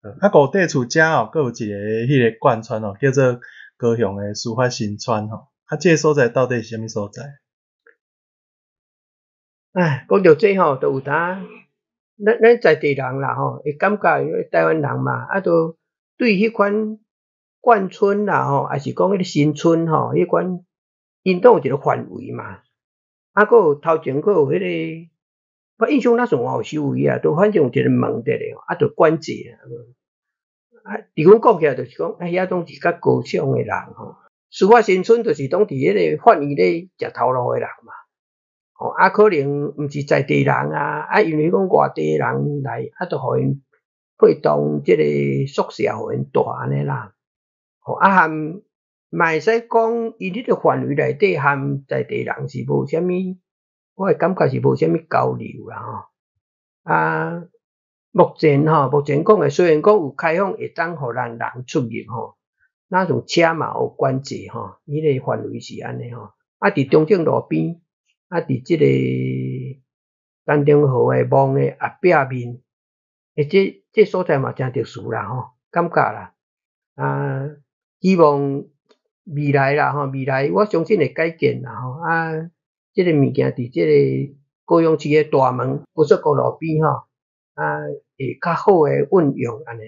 啊，五塊厝遮吼，閣有一个彼个貫穿吼，叫做高雄的司法新村吼。啊，這个所在到底是啥物所在？唉，講著這吼，就有當咱在地人啦吼，會感覺因為台灣人嘛，啊，都對彼款眷村啦吼，抑是講彼个新村吼，彼款𪜶攏有一个範圍嘛。啊，閣有頭前閣有彼个，我印象若算有收圍啊，都反正有一个門佇咧，啊，就管制啊。啊，佇阮講起來就是講，啊，遐攏是較高尚的人吼。司法新村就是攏佇彼个法院咧食頭路的人嘛。吼，啊，可能毋是在地人啊，啊，因為講外地人來，啊，就予𪜶配當這個宿舍予𪜶住按呢啦。吼，啊，含嘛會使講，伊彼個範圍內底含在地人是無啥物，我會感覺是無啥物交流啦吼。啊，目前吼，目前講的雖然講有開放會當予咱人出入吼，若像車嘛有管制吼，彼個範圍是按呢吼。啊，佇中正路邊，啊，佇這個丹頂河的望的後壁面，欸，這所在嘛誠特殊啦吼，感覺啦。啊，希望未來啦吼，未來我相信會改變啦吼。啊，這個物件佇這個高雄市的大門高速公路邊吼，啊，會較好的運用按呢。